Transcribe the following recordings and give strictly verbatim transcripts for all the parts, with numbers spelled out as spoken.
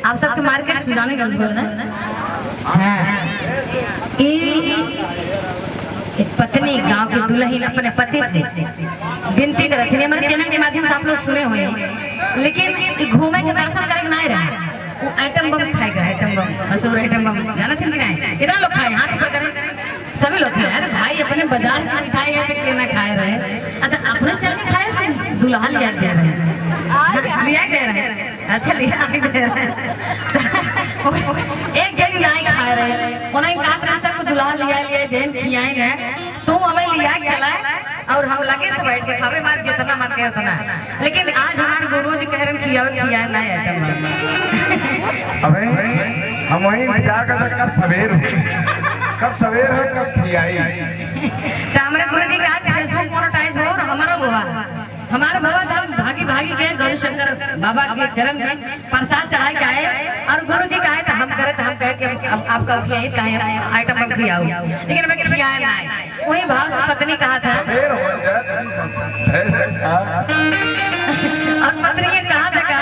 आप सबके मार्केट सुजानगंज बोल रहे हैं। हाँ। ई एक पत्नी गांव की दुल्हन अपने पति से विनती करत थी, हमारे चैनल के माध्यम से आप लोग सुने हुए हैं, लेकिन ई घूमे के दर्शन करे के ना रहे, वो आइटम बम खाए गए, आइटम बम, मशहूर आइटम बम, जानत हैं कि नहीं? कितना लोग खाए, हाथ ऊपर करें। सभी लोग खाए। अरे भाई, अपने बाजार की मिठाई है तो के ना खाए रहे? अच्छा, अपने चल के खाए, दुल्हा लिया के दे रहे हैं। लिया के दे रहे हैं। अच्छा, लिया के दे रहे हैं। एक जनी नाई खाए रहे, उन्हें कहा था, "सबको दुल्हा लिया, लिया, देन खियाए ने, तू हमें लिया के चला।" और हम लगे से बैठ के खावे, हमार जितना मन करे उतना। लेकिन आज हमार गुरु जी कह रहे हैं, "खियावे, खियाए ना आइटम बम।" अबे हम वही इंतजार करते, कब सवेर हो, कब सवेर हो, कब खियाई। तो हमारे गुरु जी का आज Facebook monetize हो और हमारा हुआ। हमारा भवा धाम भागी भागी के गौरी शंकर बाबा के चरण में प्रसाद चढ़ाए के आए और गुरु जी कहे तो हम करे, तो हम कहे कि हम, हम आपका खियाई, कहे आइटम बम खियाओ, लेकिन हमें खियाए ना आए। वही भाव से पत्नी कहा था। सवेर हो जाए, तनी सा ठहर जा। अब पत्नी ये कहा था का?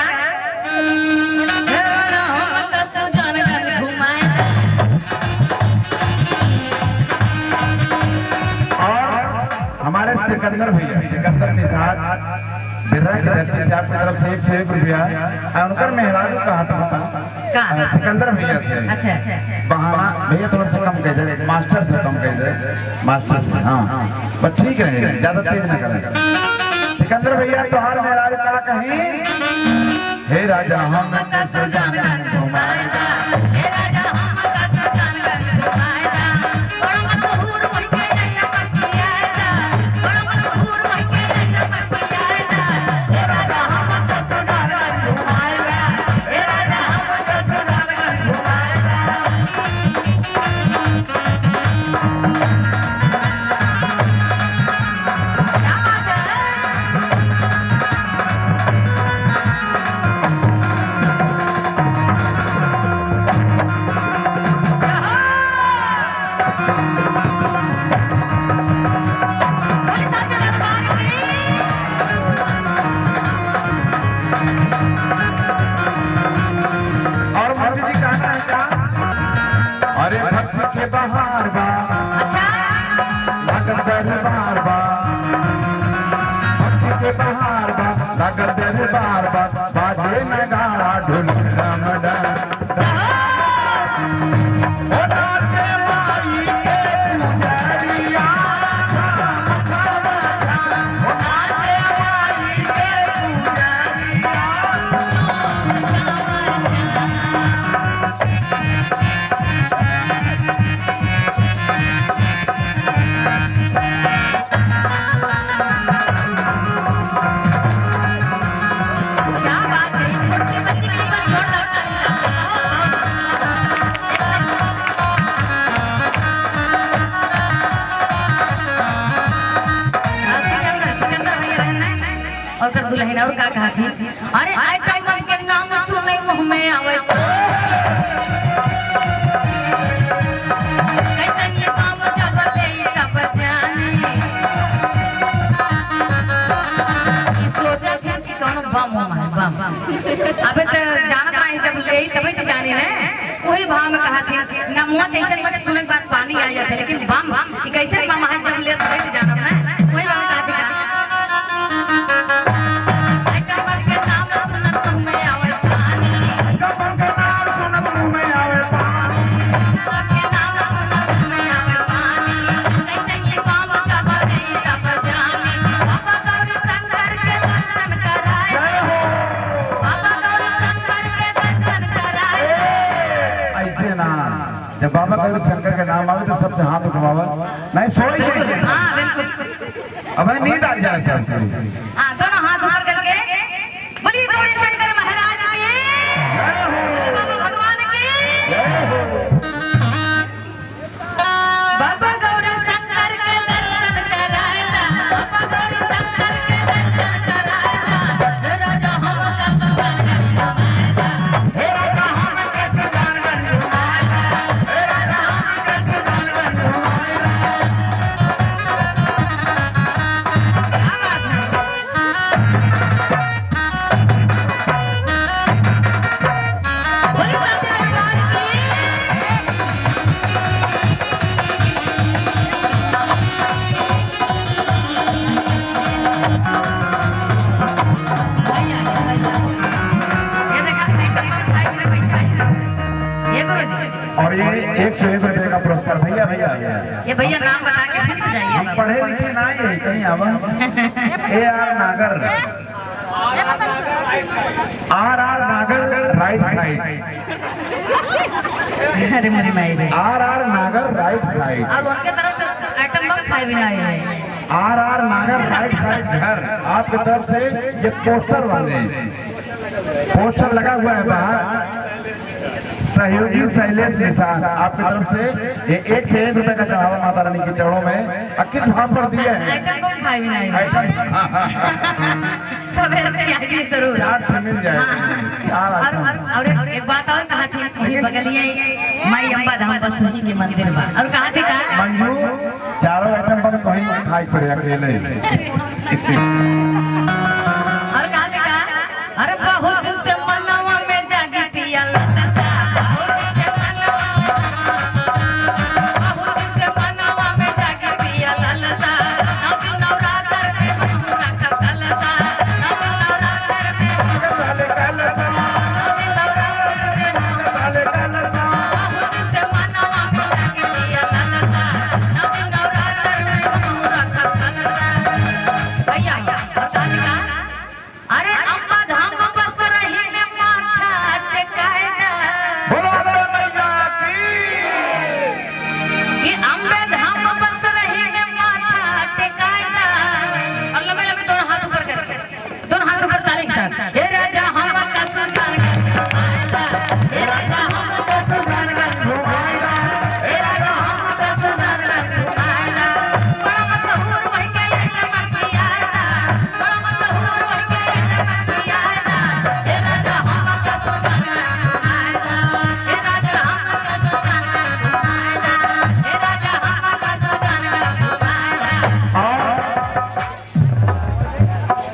और हमारे सिकंदर भैया, सिकंदर निषाद, बिर्रा की धरती से आपकी तरफ से एक सौ एक रुपया, और उनकर मेहरारू कहा था, का? अ, सिकंदर भैया से। अच्छा। बहाना, भैया थोड़ा सा कम कह दे, मास्टर से कम कह दे, मास्टर से, हाँ। बस ठीक रहे, ज्यादा तेज ना करें। सिकंदर भैया, तोहार मेहरारू का कहीं? हे राजा, हम का सुजानगंज घुमाए दा, हे राजा, हम का सुजानगंज घुमाए दा, बड़ा मशहूर वहीं के जैसा पटियाए दा, बड़ा मशहूर वहीं के जैसा पटियाए दा, हे राजा, हम का सुजानगंज घुमाए दा। और मोदी जी कहना है क्या? अरे भक्ति के बहार बा, अच्छा। लागल दरबार बा, भक्ति के बहार बा, लागल दरबार बा, बाजे नगाड़ा ढोल डम डम। ओ नाचे माई के पुजारिया, ओ नाचे माई के पुजारिया। क्या बात है, छोटी बच्ची के ऊपर जोरदार ताली। एकदम। सिकंदर, सिकंदर भैया रहना। और कर दुल्हन और का कहा थी? अरे आइटम बम के नाम सुने मुंह में आवे। कैसन ये काम जब ले तब जानी। ई सोचा था कि कौनो बम उम है, बम। अबे तो जानत रही जब ले तबे तो जानी ना। वही भाव में कहा थी, नमुआ जैसन मत सुने के बाद पानी आ जाता, लेकिन बम, ई कैसे बम है जब ले तबे तो जानब ना। वही भाव में कहा थी का। आइटम बम के नाम सुनत मुंह में आवे पानी। आइटम बम के नाम सुनत मुंह में आवे पानी। बम के नाम सुनत मुंह में आवे पानी। कैसे ये बम जब ले तब जानी। बाबा गौरी शंकर के दर्शन कराए। जय हो। बाबा गौरी शंकर के दर्शन कराए। ऐसे ना, जब बाबा गौरी शंकर के नाम आवे तो सबसे हाथ उठवावा, नहीं सोई बिल्कुल, नहीं। हाँ, बिल्कुल। अब नींद आ जाए सबके। हाँ, दोनों हाथ ऊपर करके बोलिए गौरी शंकर महाराज की, बोलिए बाबा भगवान की। बाबा गौरी शंकर के दर्शन कराए दा, बाबा गौरी शंकर के दर्शन कराए दा, हे राजा हमका सुजानगंज घुमाए दा, हे राजा हमका सुजानगंज घुमाए दा, हे राजा हमका सुजानगंज घुमाए दा। क्या बात है? एक सौ एक रुपए का पुरस्कार। भैया, भैया, भैया। ये भैया नाम बता के फिर से जाइए। हम पढ़े लिखे ना है, कहीं आवा। ए आर नागर। आर आर नागर, राइट साइड। अरे मेरी माई रे। आर आर नागर, राइट साइड। और उनके तरफ से आइटम बम खाए भी ना आए हैं। आर आर नागर, राइट साइड घर। आपके तरफ से ये पोस्टर वाले, पोस्टर लगा हुआ है बाहर। सहयोगी शैलेश निषाद, आपकी तरफ से ये एक से एक रुपए का चढ़ावा माता रानी के चरणों में। और किस भाव पर दिए हैं? आइटम बम खाए भी ना आए। आइटम। सवेरे में खियाई जरूर। चाट तो मिल जाए। हाँ। चार और, आइटम। और, और एक, एक बात और कहा थी, वही बगलिया ही माई अम्बा धाम बसुही के मंदिर बा। और कहा थी का? मंजू, चारों आइटम पर कहीं खाई पड़े अकेले। और कहा थी का? अरे बहुत दिन से मनवा में जागी पिया लालसा, बहुत दिन से मनवा, बहुत दिन से मनवा में जागी पिया लालसा, नौ दिन नवरात्र में हम रखब कलसा, नौ दिन नवरात्र में हम रखब कलसा, नौ दिन नवरात्र में हम रखब कलसा, बहुत दिन से मनवा में जागी पिया लालसा, नौ दिन नवरात्र में हम रखब कलसा। भैया, बता दी का? अरे अम्बा धाम बस रही में माथा टेकाए दा। बोलो अम्बे मैया की। कि अम्बे धाम बस रही में माथा टेकाए दा। और लंबे लंबे दोनों हाथ ऊपर करके, दोनों हाथ ऊपर ताली के साथ। हे राजा हम का सुल्तानगंज घुमाए दा, हे राजा हम का सुल्तानगंज घुमाए दा, हे राजा हम का सुल्तानगंज घुमाए दा। बड़ा मशहूर वही के ये जमाती आए दा।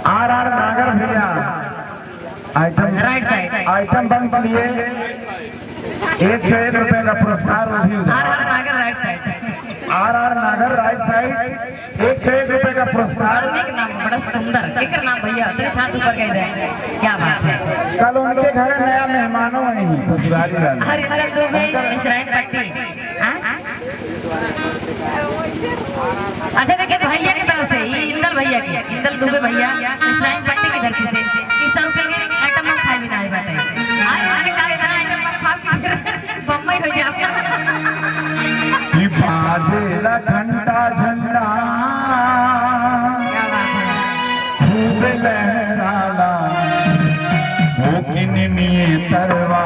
आर आर नागर भैया, आइटम, राइट साइड। आइटम बम के लिए एक सौ एक रुपए का पुरस्कार, वो भी उधर। आर आर नागर, राइट साइड। आर आर नागर, राइट साइड। एक सौ एक रुपए का पुरस्कार। बड़ा नीक नाम, बड़ा सुंदर। केकर नाम भैया? तेरे साथ ऊपर गए थे। क्या बात है। कल उनके घर नया मेहमानों आई हैं, ससुरारी वाले। हरिंदर दुबे, मिश्राइन पट्टी। हाँ? अच्छा, देखिए, भैया की तरफ से, ये इंदल भैया की, इंदल दुबे भैया, मिश्राइन पट्टी की धरती से, ई सौ रुपया के आइटम बम खाए भी ना आए बाटे। आए, आए, काले इतना आइटम बम खा के फिर बम्बई हो जाओ। कि बाजेला घंटा झंडा, क्या बात है। खूब लहराला, भूखिन निये तरवा।